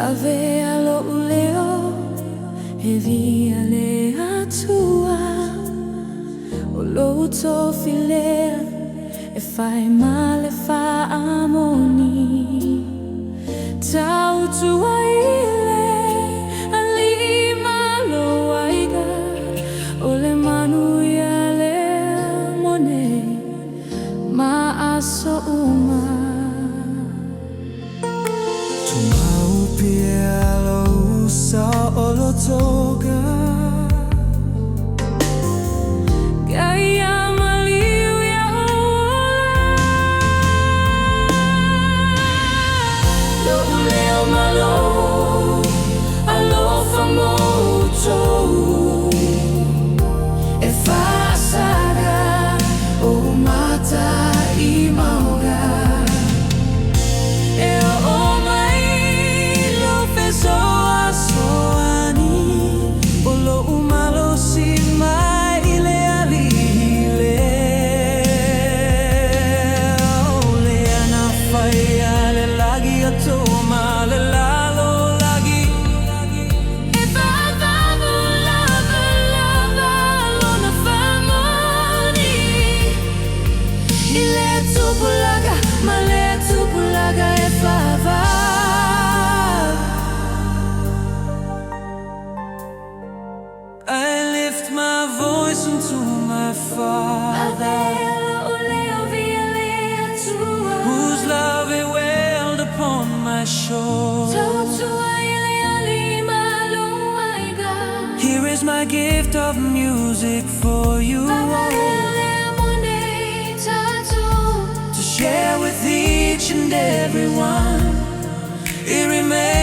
Avea lo'u leo e viia le Atua, O lou tofi lea e fai ma le faamoni. Tautua i le Alii ma lou aiga, O le manuia lea mo nei ma aso uma. Tumau pea lou saolotoga. Gaia maliu ia ou ola. Lo'u leo ma lou alofa mo outou. E faasaga ou mata i mauga. E oo mai lou fesoasoani. O lou malosi mai le Alii lea. O lea na faia le lagi atoa ma le lalolagi. E faavavu lavalava lona faamoni. I lea tupulaga ma lea tupulaga e faavavau. I lift my voice unto my Father, Avea lo'u leo viia le Atua. Whose love it welled upon my shore. Tautua i le Alii ma lou aiga. Here is my gift of music for you all Lea mo nei tatou. to share with each and every one. It remains.